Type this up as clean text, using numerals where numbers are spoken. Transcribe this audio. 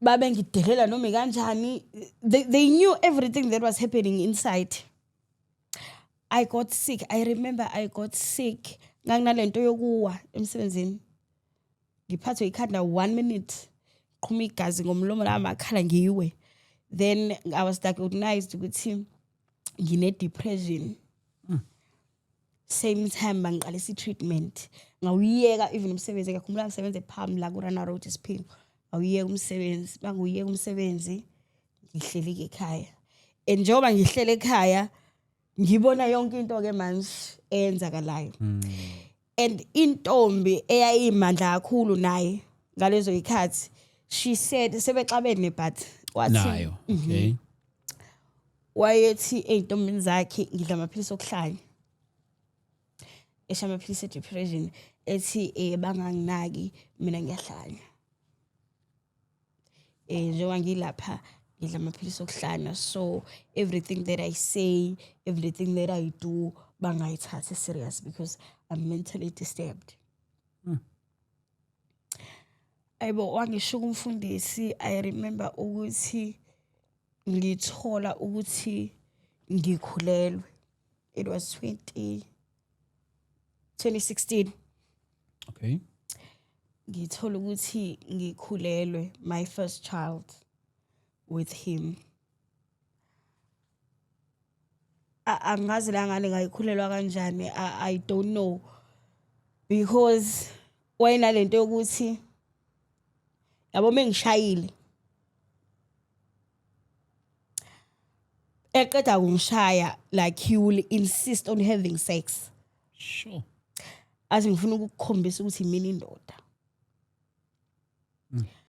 Babengidelela noma kanjani. They knew everything that was happening inside. I got sick. I remember I got sick. Nganginalento yokuwa emsebenzini. Ngiphathwe ikhanda 1 minute. Qhuma igazi ngomlomo namakhala ngiwe. Then I was diagnosed ukuthi ngine depression. Same time bangiqalisa i-treatment. Ngawuyeka even umsebenzi, ngiyakhumbula ngisebenza ePalm la ku-Rana Road eSiphingo. Ngawuyeka umsebenzi, banguyeka umsebenzi ngihleli ekhaya. And njengoba ngihlele ekhaya ngibona yonke into ke manje eyenzakalayo. And intombi eyayimandla kakhulu naye ngalezo zikhathi, she said sebexabene but wathi Nayo, okay. Wayethi ey'ntombini zakhe ngidla amaphilisi okuhlanya, esha amaphilisi e-depression, ethi banganginaki, mina ngiyahlanya, njengoba ngilapha ngidla amaphilisi okuhlanya, so everything that I say, everything that I do, bangayithathi serious because I'm mentally disturbed. Ayibo, wangishuka umfundisi. I remember ukuthi ngithola ukuthi ngikhulelwe, it was 2016. Ngithola ukuthi ngikhulelwe, my first child with him. Angazi la ngane ngayikhulelwa kanjani. I don't know, because wayenalento yokuthi yabo mengishayile, eqeda kungishaya, like he will insist on having sex. Athi ngifuna ukukukhombisa ukuthi mina indoda.